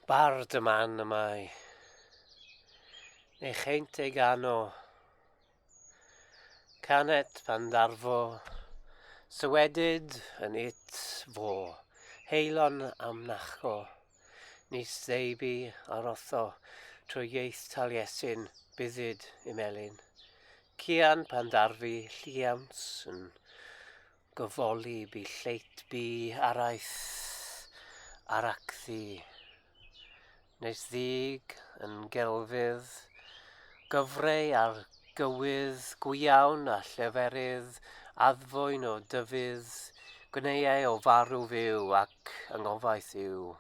Bard y man y mae. Neu cheint ei gano. Canet pan ddarfo, sywedyd yn it fo, heilon am nacho, nis ddeibu a rotho trwy ieith Taliesin buddyd imelyn. Cian pan ddarfu lliawns yn Gofoli bu lleit bu araith aracddu, Nes ddig yn gelfydd, gyfrei ar gywydd Gwiawn a lleferydd, addfwyn o dyfydd, Gwneuai o farw fyw ac yngofaith yw.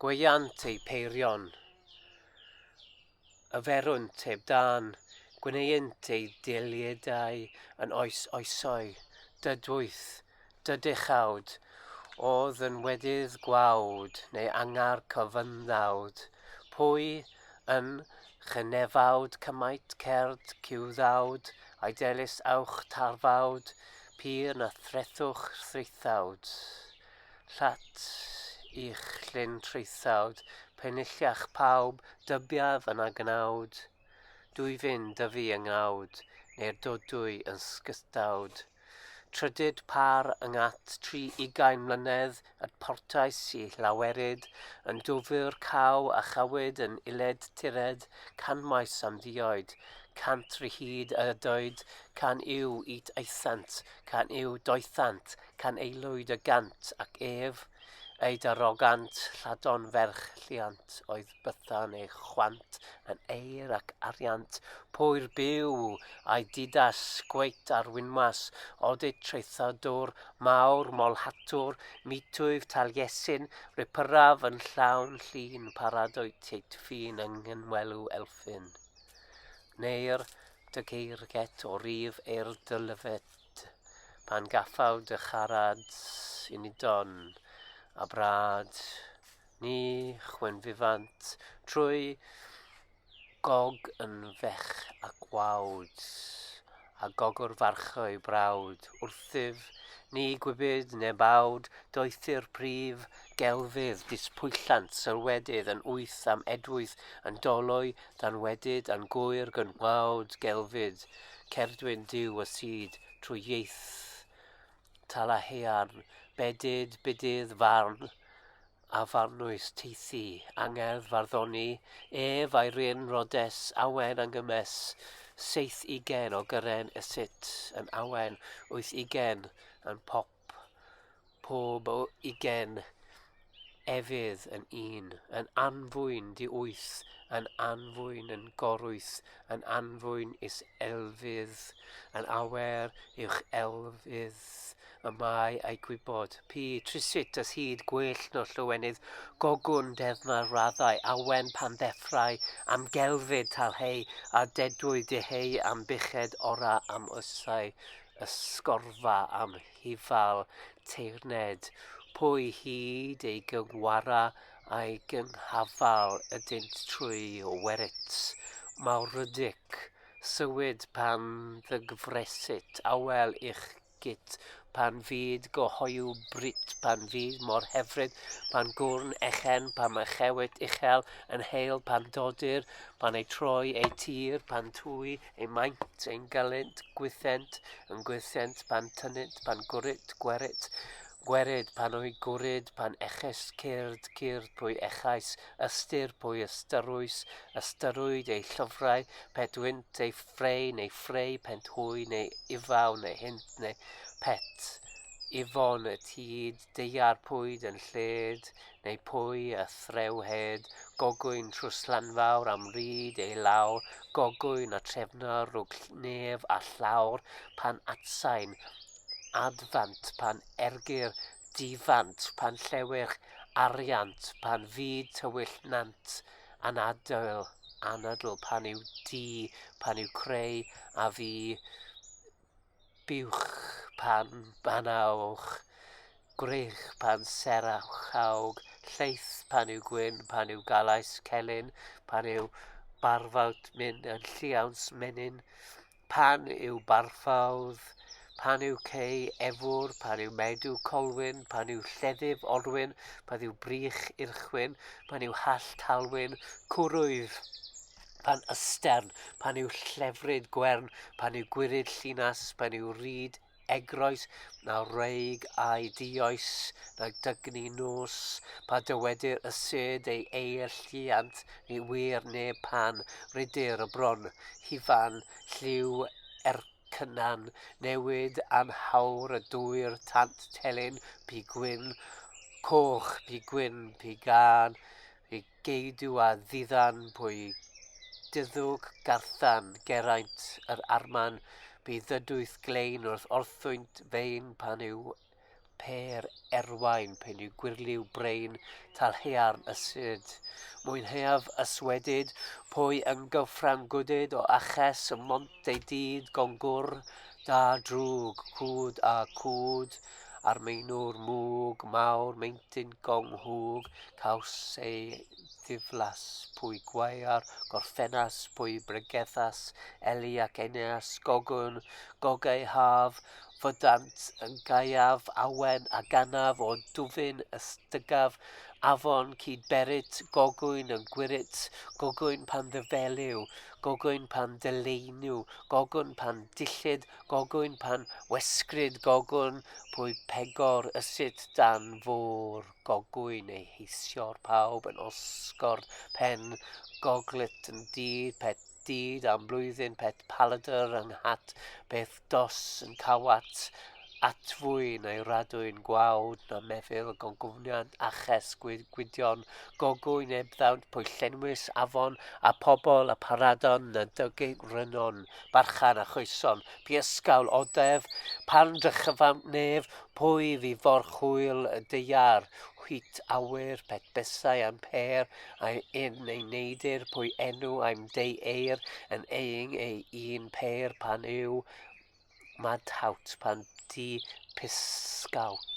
Gweiant eu peirion. Y ferunt heb dân, gwneuent eu deliedau yn oes oesau, dydwyth, dydychawd, o'dd yn wedydd gwawd neu angar cyfynddawd, pwy yn chynefawd cymaint cerd ciwddawd, a'i delys awch tarfawd, pur na threthwch thraethawd. Llat i'ch llyn traethawd, penilliach pawb, dybiaf yn agnawd, Dwyfyn dyfu yng ngawd, neu'r dodwy yn sgytawd. Trydydd par yng ngat 30 mlynedd, at portais i llawerid, yn dwfr caw a chawyd yn iled tured, canmaes am ddioed, 100 rhyd ydoed, can yw it aethant, can yw doethant, Can aelwyd y gant ac ef, ei darogant, Lladon ferch lliant, oedd bythan ei chwant yn eir ac ariant, Pwy'r byw, a'i didas, gweit ar winwas, Odid traethadwr, mawr molhatwr, Mitwyf Taliesin, ripyraf yn llawn llun, Paradoet teit ffin yng nghynwelw elffin. Neu'r dy geirget o rif eir dy lyfet. Pan gaffaw dy charad unidon a brad, ni chwenfifant trwy gog yn fech a gwawd, a gogwr farchau brawd, wrthyf ni gwybyd neb awd, doethur prif gelfydd, dispwyllant sylwedydd yn wyth am edwyth, yn doloi danwedyd, yn gwyr gynwawd gelfyd, Cerdwyn Duw y syd trwy ieith Talahearn, bedydd, budydd, farn, a farnwys teithi, angerdd farddoni, ef a'i ryn rodes, awen angymes, 70 o gyren ysyt yn awen, 80 yn pop, pob o ugen efydd yn un, yn anfwyn di wyth, yn anfwyn yn gorwyth, yn anfwyn is elfydd, yn awer uwch elfydd, y mae ei gwybod. Pu trisut ys hyd gwell no llywenydd, gogwn deddfau raddau, awen pan ddeffrau, am gelfyd talheu, a dedwy diheu am buched ora am oesau, ysgorfa am Hyfal teyrned, pwy hyd ei gyngwara a'i gynghafal ydynt trwy werit mawrydig, sywyd pan ddygfresit awel i'ch gyt, pan fyd go hoyw brut, pan fyd mor hyfryd, pan gwrn echen, pan machewyd uchel yn heil, pan dodir, pan ei troi ei tir, pan twy Ei maint, ein gylynt, gwythent, yn gwythent, pan tynynt, pan gwrit, gwerit, gwerid, pan o'i gwrid, pan eches, cyrd, cyrd, pwy echais, ystyr, pwy ystyrwys, ystyrwyd ei llyfrau, pet wynt ei ffreu, neu ffreu, pent hwy, neu ifaw, neu hynt, neu pet, ifon y tyd, Deiar pwyd yn lled, neu pwy a threw hed, Gogwyn trwslanfawr am ryd ei lawr, Gogwyn a trefna rwg nef a llawr, Pan atsain adfant, pan ergyr difant, Pan llewyrch ariant, pan fyd tywyll nant, Anadl, anadl, pan yw du, pan yw creu a fi, Buwch pan banawch, gwrych pan serachawg, lleith pan yw gwyn, pan yw galais celyn, pan yw barfawt myn yn lliaws menyn, pan yw barfawdd, Pan yw cei efwr, pan yw medw colwyn, pan yw lleddf orwyn, pan yw brych irchwyn, pan yw hallt halwyn, cwrwyf, pan ystern, pan yw llefryd gwern, pan yw gwyryd llinas, pan yw ryd egroes, na wreig a'i dioes, na dygni nos, pa dywedir y syd ei eir lliant, ni wir neb pan rydir y bron, hifan, lliw ercynan, newid anhawr y dwyr tant telyn, pu gwyn, coch, pu gwyn, pu gân, pu geidw a ddiddan, pwy dyddwg garthan, Geraint yr arman, bu ddydwyth glein wrth orthwynt fein pan yw pêr erwain, pen yw gwyrliw brain, talhaearn ysyd. Mwynheaf yswedyd, pwy yn gyffrangwdyd o aches y mont ei dyd gongwr, da drwg, cwd a cwd, a'r meinwr mwg, mawr meintyn gong hwg, caws ei ddiflas, pwy gwaear, gorffennas, pwy bregethas, Eli ac Eneas, gogwn, gogau haf, fyddant yn gaeaf, awen a ganaf, o dwfyn ystygaf, afon cyd-berit, gogwyn yn gwirit, gogwyn pan ddyfeliw, gogwyn pan dyleinw, gogwn pan dillid, gogwyn pan wesgryd, gogwn pwy pegor ysyt dan fôr, gogwyn ei heisio'r pawb yn osgordd pen, goglet yn dyd, pet dyd am blwyddyn, pet paladr yng nghat, beth dos yn cawat, atfwy neu radwyn gwawd na mefil gongwniant aches gwydion, gogwyn ebddawnt pwy llenwys afon a pobl a paradon na dygu rynon, barchan a choeson, piysgawl odef, pan drychyfant nef, pwy fi forchwyl y deiar, hwt awyr, pet besau am per, a'i un ei neidir, pwy enw i'm dei eir, yn eing ei un per pan yw madhawt pan di pysgawt,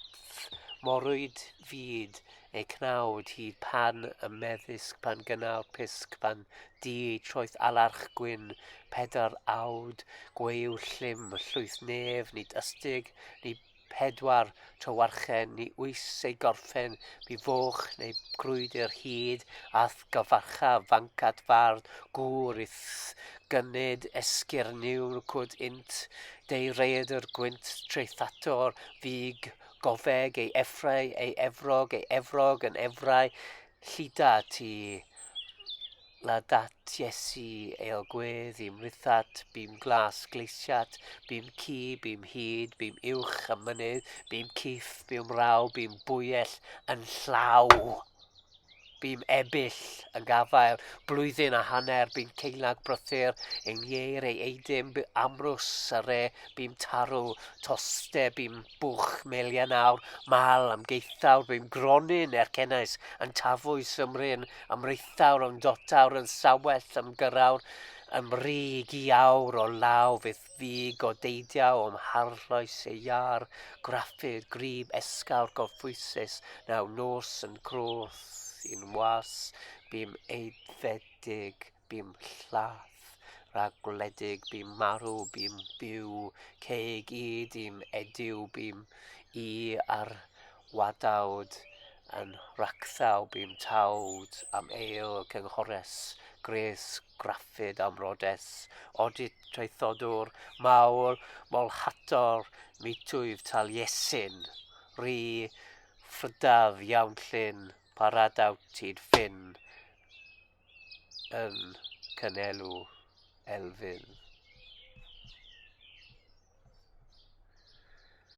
morwyd fyd ei cnawd hyd pan y meddysg pan gynnawr pysg pan di troeth alarch gwyn, pedr awd, gweiw llym, llwyth nef, nid ystig, ni pedwar trywarchen, ni wys ei gorffen, mi foch neu grwydr hyd, a'th gyfarcha fancat fardd, gŵr i'th gynyd esgyrn niwl cwd int, dei rhaeadr gwynt traethator, fug gofeg ei effrau, ei efrog, ei efrog yn efrau, lluda ti Ladat Iesu eil gwedd i'm rithat, bûm glas gleisiat, bûm ci, bûm hud, bûm uwch y mynydd, bûm cyff, bûm raw, bûm bwyell yn llaw. Bûm ebyll yn gafael, blwyddyn a hanner, bûm ceilag brythur, ein ieir ei eidym, bu amrws a re, bûm tarw, toste, bûm bwch melian awr, mal am geithawr, bûm gronyn er cenais, yn tafwys ymryn, ymreithawr, yn dotawr, yn sawell, ymgyrawr, ymrig i awr o law fyth fug o deidiau o'm harlloes ei iâr, graffydd, grib, esgawr, gorffwysus, naw nos yn croth i'n was, bûm aeddfedig, bûm llath, rhagwledig, bûm marw, bûm byw, ceg id i'm ediw, bûm i ar wadawd yn rhagthaw, bûm tawd am eil cynghores, gres graffid am rodes, odid traethodwr, mawl, molhator, mitwyf Taliesin, rhi, ffrydaf iawn llyn, paradawt hyd ffin, yn cynelw Elfyn.